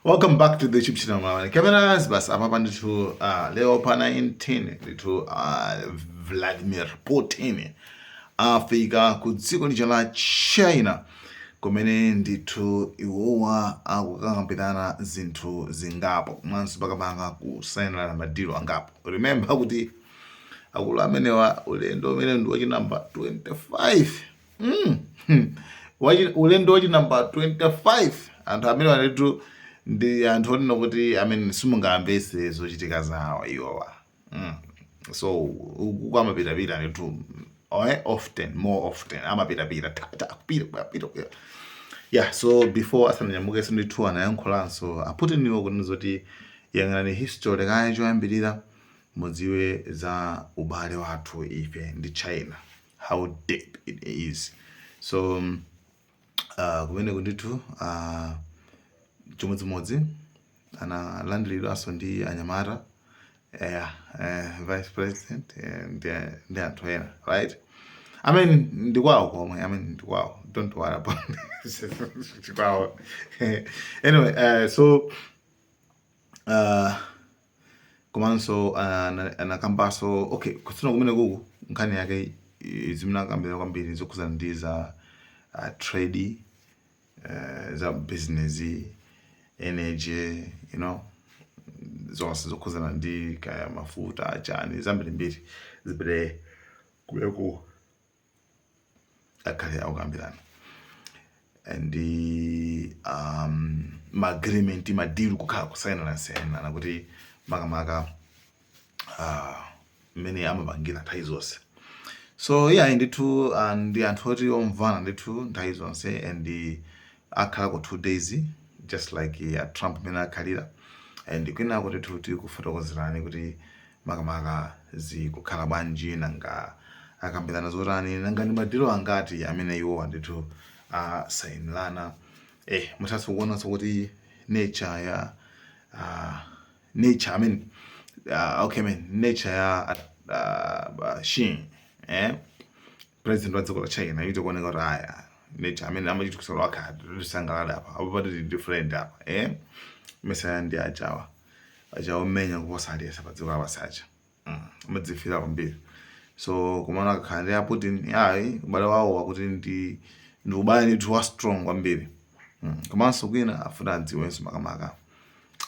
Welcome back to the YouTube channel Malawi Cameras. Basi apapa ndithu leo pa 19 ndithu Vladimir Putin afika ku dziko lija la China kumene ndithu iwowa akukambirana zinthu zingapo komanso makamaka kusainirana madilo angapo. Remember kuti akulu amenewa ulendo umene ndi wachinamba 25 Ulendo wachi number 25. Anthu amene ndithu ndi anthu onena kuti amene simungamvese zochitika zawo iwowa. So uku amapitapita ndithu, often, more often amapitapita, ta ta, kupita kupita kupita. Yeah, so before asananyamukenso ndithu anayankhulanso a Putiniwo kunena zoti yang'anani history kaya choyambirira mudziwe za ubale wathu ife ndi China, how deep it is. So kumeneko ndithu chimodzimodzi analandiridwanso ndi anyamata, yeah, vice president ndi anthu ena, right? I mean, ndikwawo komwe. I mean, ndikwawo, don't worry about ndikwawo. Anyway, so komanso anakambanso, okay, kutsina kumene kuku nkhani yake zimene akambira kwambiri zokhuzana ndi za trade, za business, energy, zonse zokhuzana ndi kaya mafuta, chani, zambirimbiri zimene kumeneko akhale akukambirana ndi ma agreement, ma deal, kukhala kusainana sainana kuti makamaka mmene amapangira nthawi zonse. So yeah, ndithu ndi anthu oti omvana ndithu nthawi zonse and akhalako 2 days just like Trump mmene akhalira. And kwinako ndithu tikufotokozerani kuti makamaka zikukhala bwanji, nanga akambirana zotani, nanga ndi madilo angati amene iwowa ndithu asayinirana. Muthanso kuonanso kuti nature ya nature, I mean, okay, I mean, nature ya Xi, president wa dziko la China, ite kuoneka kuti aya nature amene amachita kusala wakha tisangalala apa apo pati different apa, mesaya ndi ajawa ajawa omenya kuposa aliyense pa dziko lapansi aja, amadzifira kwambiri. So komano akakhala ndi a Putin, ayi, ubale wawo wakuti ndi ubale ndithu wa strong kwambiri. Komanso kwina afuna adziwenso makamaka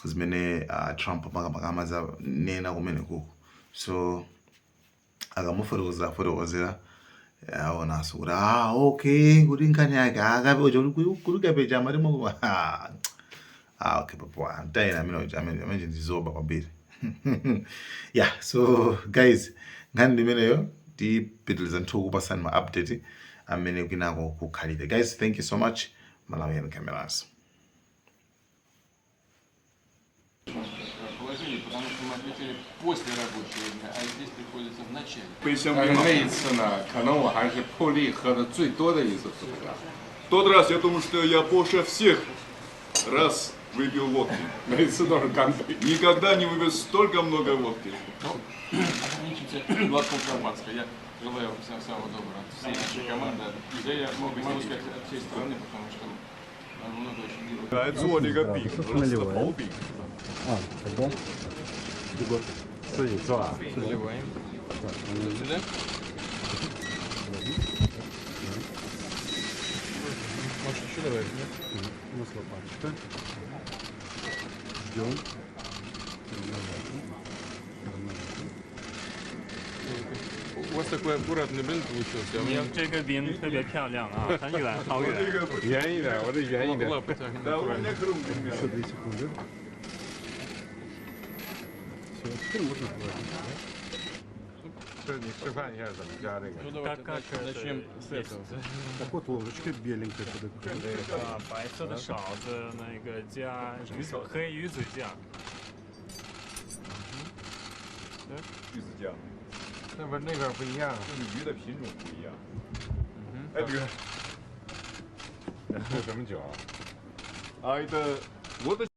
zimene Trump makamaka amazanena kumene kuko. So akamufotokozera fotokozera, aonanso kuti ah, okay, kuti nkhani yake akapecha kuti kapecha amatimo, ah, okay, papo antayina amene ndizoba kwambiri. Yeah, so guys, nkhani ndimeneyo. Tipitiliza nthu kupasani ma update amene kwinako kukhalire. Guys, thank you so much. Malawian Cameras. Положение, потому что мы ответили после рабочего дня, а здесь приходится в начале. 但是那一次呢，可能我还是破例喝的最多的一次伏特加。 В тот раз я думаю, что я больше всех раз выпил водки. 每次都是干杯。 Никогда не выпил столько много водки. Ну, ограничимся глотком шампанского. Я желаю вам всего самого доброго от всей нашей команды. Да я могу сказать от всей страны, потому что нам много очень дел. 来做这个饼，俄罗斯的薄饼。啊，成功。自己做啊？ Наливаем. Сюда. Может, еще добавить, нет? Масло пачка. Ждем. У вас такой аккуратный блин получился, а у меня 这个饼特别漂亮啊，很圆，好圆。圆一点，我这圆一点。 лапы так Да, у натурально. меня круглый. Еще 2 секунды. Все, теперь можно положить. 这你示范一下怎么加这个。 Ну давайте Как это начнем с есть? этого. Так вот, ложечкой беленькой подокрутить. 啊，白色的勺子，那个加鱼子黑鱼子酱，鱼子酱，那边那边不一样。就是鱼的品种不一样。哎，这个这什么酒啊？啊，это водочка.